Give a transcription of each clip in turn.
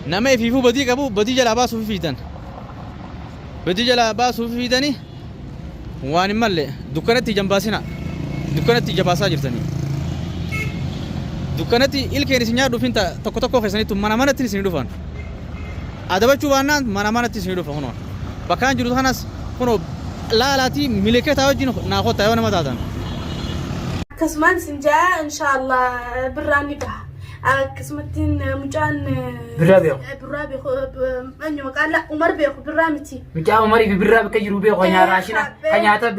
Nama ifiifuu badii qabu badii jalaa baasuuf fiidan. Badii jalaa baasuuf fiidanii waan hin malle dukkanatti ija hin baasina. Dukkanatti ija baasaa jirtanii. Dukkanatti ilkeen isin nyaadhuuf hin ta'a tokko tokkoo keessanittu mana manatti isin dhufan. Adabachuu baannaan mana manatti isin dhufa kunoo. Bakkaan jiru kanas kunoo laalaatii miliketaa wajjin naa kottaa yoo nama taatan. Akkasumaan sin ja'a inshaallah birraan ni baha. Akkasumatti mucaan Birraa beeku. Birraa beeku eenyu maqaan laa Umar beeku birraa miti. Mucaa Umarii fi Birraa bakka jiru beeku kan raashina kan nyaata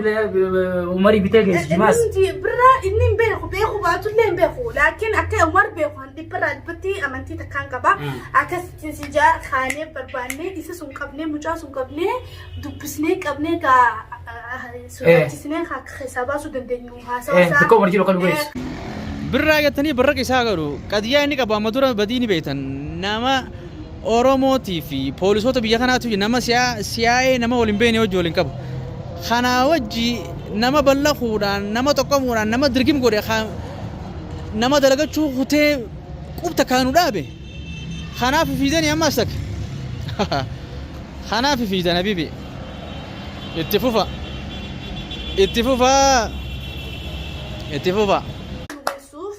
Umarii bitee geessu jimaas. Inni birraa inni hin beeku beeku baatullee hin beeku laakiin akka Umar beeku an dhibbarraa dhibbatti amantii takkaan qaba. Akkasitti si ja'a kaanee barbaannee isa sun qabnee mucaa sun qabnee dubbisnee qabnee gaa sodaachisnee akka keessaa baasuu dandeenyu haasawa isaa. Bakka Umar jiru kan geessu. Birraa jettanii barraqa isaa godhu qadiyyaa inni qabu amma dura badii ni beektan nama Oromootii fi poolisoota biyya kanaatu nama siyaa'ee nama waliin beekne wajji waliin qabu. Kanaa wajji nama ballaquudhaan nama xoqqamuudhaan nama dirgim godhe nama dalagachuu kutee qubta kaanu dhaabe. Kanaaf fiidanii ammas takka. Kanaaf fiidan habibi. Itti fufa. Itti fufa. Itti fufa. Geessuuf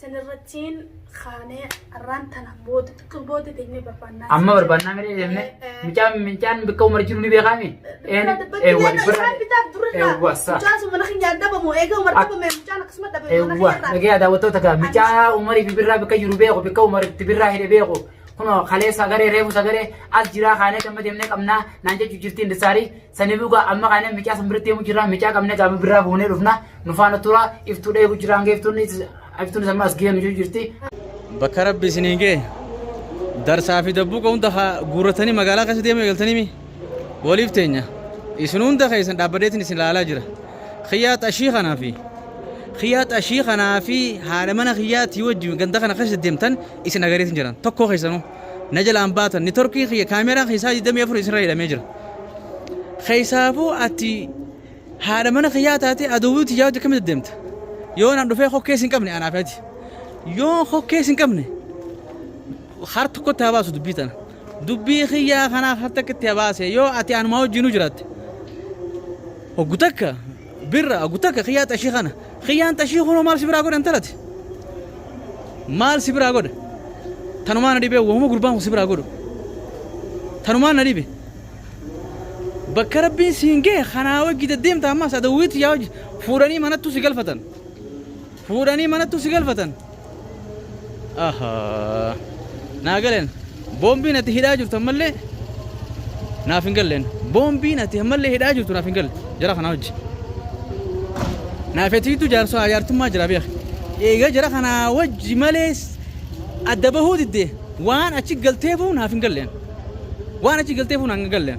sanirrattiin kaanee arraan tana booda xiqqoo booda deemnee barbaannaa. Amma barbaannaa malee deemne mucaan mucaan bakka Umar jiru ni beekaami. Eewwa Eewwa sa. Mucaan sun mana keenyaan dhabamu eega Umar dhabame mucaan akkasuma dhabame mana Eewwa keenyarraa. dhagee daawwattoota gaa mucaa Umarii fi Birraa bakka jiru beeku bakka Umar itti Birraa hidhe beeku kunoo kaleessa agaree reefu sagaree as jiraa kaanee amma deemnee qabnaa naan jechuu jirti indisaarii sanii dhugaa amma kaanee mucaa san biratti deemu jirraa mucaa qabnee qaama birraa fuunee dhufna nu faana tura iftuu dheebu jira hanga iftuun iftuun amma as gahee nu jirti. Bakka rabbi isiniin ga'e darsaa fi dabbuuqa hunda haa guurratanii magaalaa keessa deemuu eegaltanii mi waliif teenya isin hunda keessan dhaabbadheetiin isin ilaalaa jira kiyyaa xashii kanaa fi kiyyaa xashii kanaa fi haadha mana kiyyaatii wajjin ganda kana keessa deemtan isin agareetiin jiran tokkoo keessanuu na jalaan baatan nitorkii kiyya kaameeraan keessaa 24 isinirra hidhamee jira keessaafuu ati haadha mana kiyyaa taatee adawwii tiyyaa wajji akkamitti deddeemta? Yoo naan dhufee hokkees hin qabne anaaf ati. Yoo hokkees hin qabne har tokkotti haa baasu dubbii tana. Dubbii kiyyaa kanaaf har takkitti haa baase yoo ati anumaa wajjinuu jiraatte. Hoggu takka birra hoggu takka kiyyaa xashii kana. Kiyyaan xashii kunoo maal si biraa godhe intalati? Maal si biraa godhe? Tanumaan na dhibee wahuma gurbaan kun si biraa godhu. Tanumaan na dhibe. Bakka rabbiin siin gahe kanaa wajji deddeemta ammas adawwii tiyyaa wajji fuudhanii manattuu si galfatan. Fuudhanii manattuu si galfatan. Ahaa. Naa galeen boombiin ati hidhaa jirtu ammallee naaf hin galleen. Boombiin ati ammallee hidhaa jirtu naaf hin galle jara kanaa wajji. Naaf atiitu jaarsaa jaartummaa jira beek. Eega jara kanaa wajji malees adda bahuu didde waan achi galteefuu naaf hin galleen. Waan achi galteefuu naan hin galle.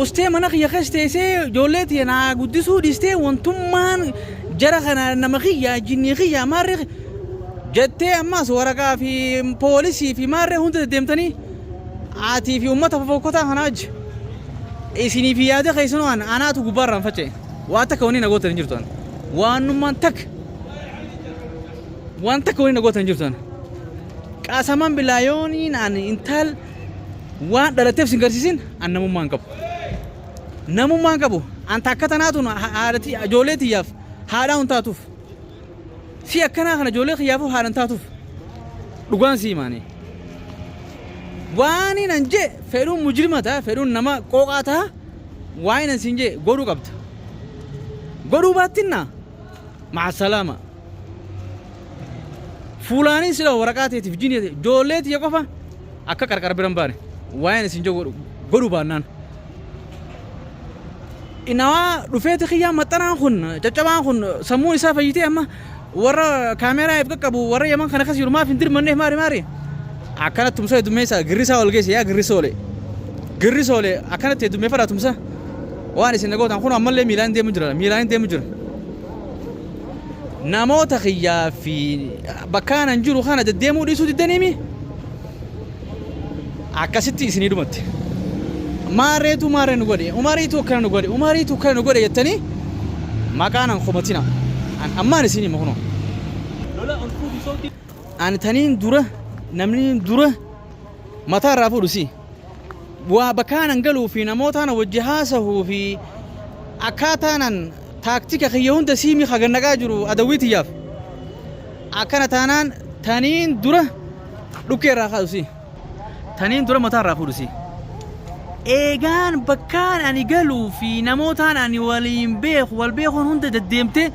Ustee mana kiyya keessa teessee ijoollee tiyya naa guddisuu dhiistee wantummaan jara kana nama kiyya jinnii kiyya maarree jettee ammas waraqaa fi poolisii fi maarree hunda deddeemtanii atii fi uummata fofokkotaa kanaa wajji isinii fi yaada keessanuu an anaatu gubbaarraan faca'e waa takka wanni na gootan hin jirtu an waanummaan takka waan takka wanni na gootan hin jirtu an Qasaman bilaa yooniin ani intal waan dhalateef sin garsiisin an namummaa hin qabu. Namummaa hin qabu. An takka tanaatun haadhati ijoollee tiyyaaf haadhaa hin taatuuf. Si akkanaa kana ijoollee kiyyaafuu haadha hin taatuuf. Dhugaan si himaani. Waan an jee fedhuun mujrima ta'a fedhuun nama qooqaa ta'a waan an siin jee godhuu qabda. Godhuu baattinnaa ma'a salaama. Fuulaanin si dhawa waraqaa teetiif jinii ta'e ijoollee tiyya qofa akka qarqara bira hin baane waa'een isin jedhu godhuu baannaan. Inawaa dhufeeti kiyyaa maxxanaan kun caccabaan kun sammuun isaa fayyitee amma warra kaameeraa if qaqqabu warra yaman kana keessa jiru maaf hin dirmanneef maari maari akkana tumsa heddummeessa girrisaa ol geesse yaa girrisoole girrisoole akkanatti heddummeeffadhaa tumsa waan isin gootan kun ammallee miilaan deemu jira miilaan deemu jira. Namoota kiyyaa fi bakka anan jiru kana deddeemuu dhiisuu diddaniimi? Akkasitti isinii dhumatte. Maarreetu maarree nu godhe, Umariitu akkana nu godhe, Umariitu akkana nu godhe jettanii maqaa nan komatina. An ammaan isin hima kunoo. Ani taniin dura namni dura Mataa irraa fuudhu si. Waa bakkaanan galuu fi namootaan wajji haasahuu fi akkaataanan taaktika kiyya hunda siimii hagannaqaa jiru adawwii tiyyaaf. Akkana taanaan taniin dura dhukkee irraa kaasu si. Taniin dura mataa irraa fuudhu si. Eegaan bakkaan ani galuu fi namootaan ani waliin beeku wal beekuun hunda deddeemtee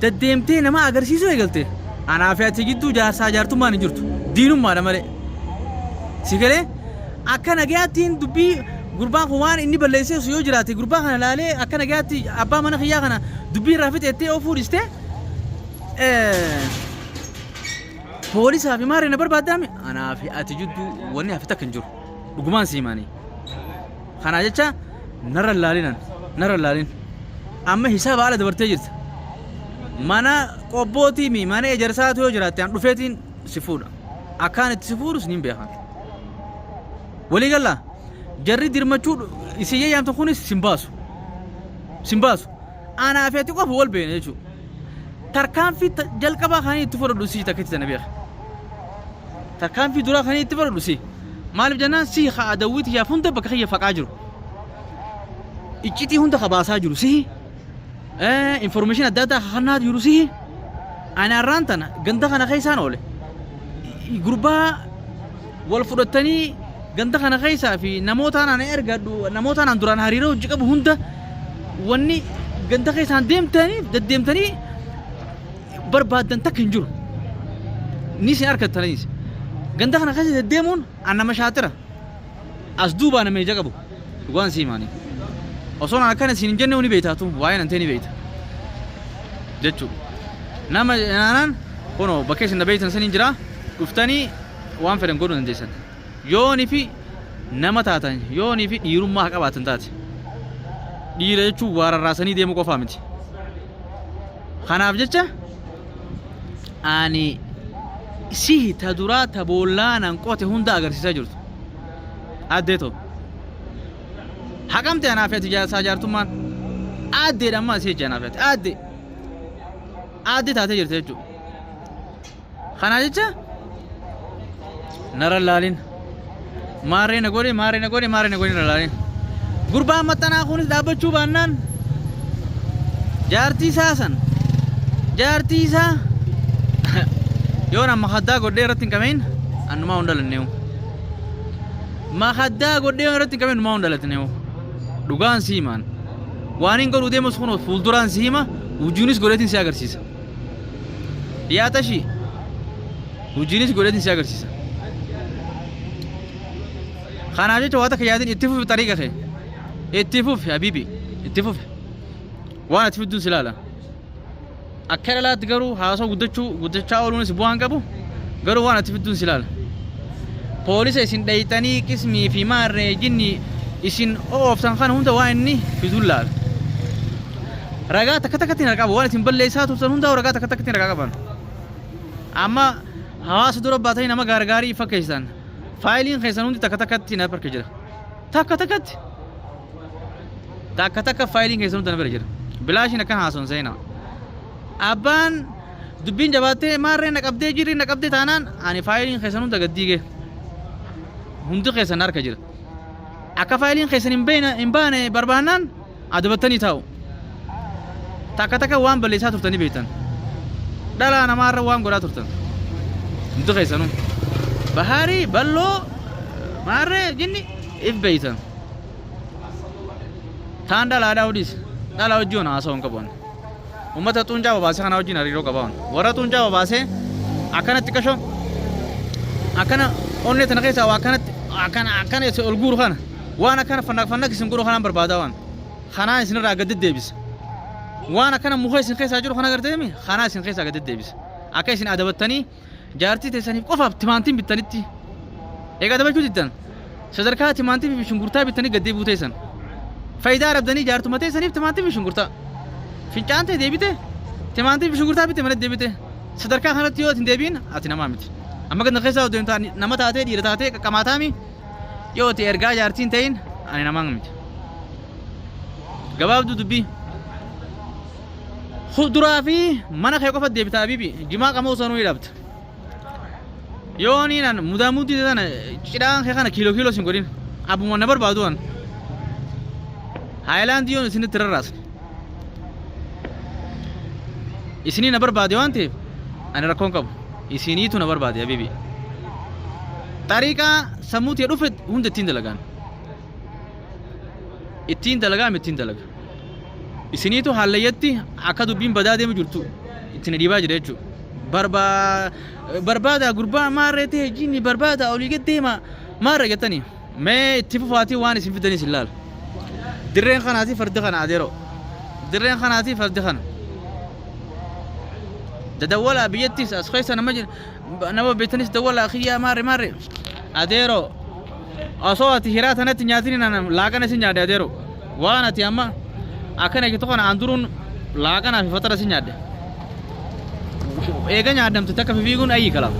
deddeemtee nama agarsiisuu eegalte. Anaa fi ati gidduu jaarsaa jaartummaan hin jirtu. Diinummaadha malee. Si galee akka nagayaattiin dubbii gurbaan kun waan inni balleessee yoo jiraate gurbaa kana laalee akka nagayaatti abbaa mana kiyyaa kana dubbii irraa fixeettee of fuudhistee poolisaa fi maarree na barbaaddaami anaa fi ati jidduu wanni hafe takka hin jiru. Dhugumaan si himaanii. Kanaa jecha narra hin laalinan narra hin laalin. Amma hisaaba ala dabartee jirta. Mana qobbootii mi mana ejersaatu yoo jiraatte an dhufeetiin si fuudha. Akkaan itti si fuudhus niin beekan. Walii gallaa jarri dirmachuu isin yayyaamtu kunis sin baasu. Sin baasu. Anaa fi ati qofa wal beekna jechuudha. Tarkaanfii jalqabaa kan itti fudhadhu si takka itti tana beeka. Tarkaanfii duraa kan itti fudhadhu si. Maaliif jennaan si haa adawwii tiyyaaf hunda bakka kiyya faqaa jiru. Iccitii hunda ka baasaa jiru sihi. Information adda addaa ka kannaa jiru sihi. Ani har'aan tana ganda kana keessaan oole. Gurbaa wal fudhattanii ganda kana keessaa fi namootaan ani ergadhu namootaan an duraan hariiroo hojii qabu hunda wanni ganda keessaan deemtanii deddeemtanii barbaaddan takka hin jiru. Ni isin argattaniis. Ganda kana keessa deddeemuun an nama shaatira. As duubaa nama ija qabu. Dhugaan sii himaanii. Osoo an akkana siin hin jenne ni beektaatu waa'ee nantee ni beekta. Jechuudha. Nama naanaan kunoo bakka isin na beektan saniin jira dhuftanii waan fedhan godhuu dandeessan. Yoonii fi nama taatan yoonii fi dhiirummaa haa qabaatan taate. Dhiira jechuun waa rarraasanii deemuu qofaa miti. Kanaaf jecha ani sihi ta duraa ta boollaa nan qote hunda agarsiisaa jirtu. Addee too. Haqamte anaaf ati jaarsaa jaartummaan. Aaddeedha amma asii jecha anaaf ati. Aaddee. Aaddee taatee jirti jechuudha. Kana jecha narra laalin. Maarree na godhe maarree na godhe maarree na godhe narra laalin. Gurbaan maxxanaa kunis dhaabbachuu baannaan jaartii isaa san jaartii isaa yoon amma haddaa godhee irratti hin qabein annumaa hin dhalanneewu. Makaddaa godhee irratti hin qabein annumaa hin dhalatneewu. Dhugaan si himaan. Waan hin godhuu deemus kun fuulduraan si hima wujuunis godheetiin si agarsiisa. Yaa tashii hojiinis godheetiin si agarsiisa. Kanaaf jecha waa takka yaadin itti fufi xariiqa kee. Itti fufi habiibi itti fufi. Waan ati fidduun si ilaala. Akka dhalaatti garuu haasoo guddachuu guddachaa ooluunis bu'aan qabu garuu waan ati fidduun si ilaala. Poolisa isin dhayxanii qismii fi maarree jinni isin ooftan kana hunda waan inni fiduun laala. Ragaa takka takkatti hin qabu waan isin balleessaa turtan hundaa ragaa takka takkatti ragaa qaban. Amma hawaasa dura baatanii nama gaargaarii fakkeessan. Faayiliin keessan hundi takka takkatti na harka jira. Takka takkatti. Takka takka faayiliin keessan hundi na bira jira. Bilaashiin akkana haasoon seenaa. Abbaan dubbiin jabaattee maarree na qabdee jirri na qabdee taanaan ani faayiliin keessan hunda gad diigee. Hundi keessan na harka jira. Akka faayiliin keessan hin beekne hin baane barbaannaan adabattanii taa'u. Takka takka waan balleessaa turtan ni beektan. Dhalaa namaarra waan godhaa turtan. Hundi keessanuu. Bahaarii, balloo, maarree, jinni if beektan. Taan dhalaadhaa hodhiis. Dhalaa wajjin haasa'uu hin qabu. Uummata xuuncaa babaasee kana wajjin hariiroo qaba. Warra xuuncaa babaasee akkanatti qashoo akkana onnee tana keessaa waa akkanatti akkana akkana isin ol guuru kana waan akkana fannak fannak isin godhu kanaan barbaadaa waan kanaan isinirraa gad deddeebisa. Waan akkana muka isin keessaa jiru kana garteemi kanaa isin keessaa gad deddeebisa. Akka isin adabattanii Jaartii teessaniif qofaaf timaantiin bittanitti eega adabachuu diddan sadarkaa timaantii fi shunkurtaa bittanii gad deebi'uu teessan. Faayidaa dhabdanii jaartuma teessaniif timaantii fi shunkurtaa. Fincaan ta'e deebite timaantii fi shunkurtaa bitte mana deebite sadarkaa kanatti yoo ati hin deebiin ati namaa miti. Amma ganda keessaa deemtaa nama taatee dhiira taatee qaqqamaataami yoo ati ergaa jaartii hin ta'in ani namaa miti. Gabaabduu dubbii. Kuduraa fi mana kee qofa deebita habiibi. Jimaa qamoo sanuu ni dhabda. Yoo niin an mudaa muddii tana cidhaan kee kana kiiloo kiiloo sin godhin. Abbuma na barbaadu an. Haayilaandii yoon isinitti rarraasne. Isinii na barbaade waan ta'eef ani rakkoon qabu. Isiniitu na barbaade habibi. Xariiqaa sammuu tiyya dhufe hunda ittiin dalagaan. Ittiin dalagaa ittiin dalaga. Isiniitu hallayyatti akka dubbiin badaa deemu jirtu itti na dhiibaa jira jechuudha. Barbaa barbaada gurbaa maarree ta'e jinni barbaada olii gad deema maarree jettanii mee itti fufaatii waan isin fidanii isin laala. Dirreen kanaatii fardi kana adeeroo. Dirreen kanaatii fardi kana. Dadawwalaa biyyattis as keessa nama jira nama beektanis dawwalaa kiyyaa maarree maarree adeeroo. Osoo ati hiraa tanatti nyaatin nana laaqana si nyaadhe adeero. Waan ati amma akkana jettu kana an duruun laaqanaa fi faxara si nyaadhe. Eega nyaadhamte takka fifiiguun ayyi kalaam.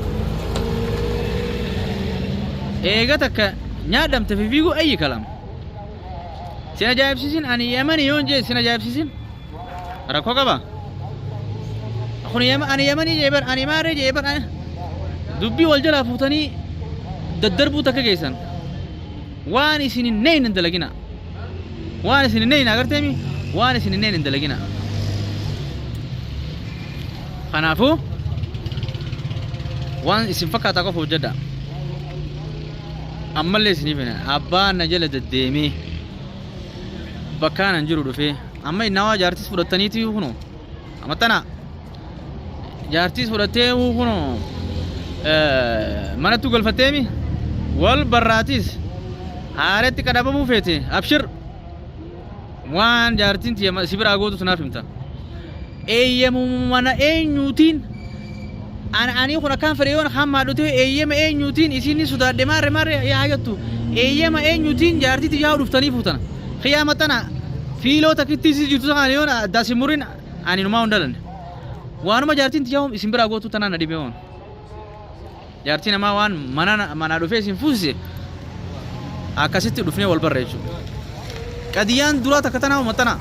Eega takka nyaadhamte fifiiguu ayyi kalaam. Sin ajaa'ibsiisin ani Yamani yoon jee sin ajaa'ibsiisin rakkoo qaba. Kun ani Yamanii jee bar ani maarree jee bar dubbii wal jalaa fuutanii daddarbuu takka geessan. Waan isin hin neeyne hin dalagina. Waan isin hin neeyne agarteemi waan isin hin neeyne hin dalagina. Kanaafuu waan isin fakkaataa qofa hojjedha. Ammallee isiniif hin abbaan na jala deddeemee bakkaan an jiru dhufee amma innawaa jaartis fudhattaniiti kunoo amma tana jaartiis fudhattee kunoo manatti galfatteemi wal barraatis haaretti qadhabamuu feete abshir waan jaartiin tiyya si biraa gootu naaf himta. Eeyyamuma mana eenyuutiin ana anii kun akkaan fedhe yoon hammaa dhute eeyyama eenyuutiin isiin ni sodaadhe maarre maarre yaa jettu eeyyama eenyuutiin jaartii tiyyaa dhuftanii fuutana. Kiyyaa maxxana fiiloo takkittii si jirtu sana yoon addaa si murin ani numaa hin dalanne. Waanuma jaartiin tiyyaa isin biraa gootu tanaan na dhibee waan. Jaartii namaa waan mana manaa dhufee isin fuusise akkasitti dhufnee wal barra jechuudha. Qadiyyaan duraa takka tanaa maxxana.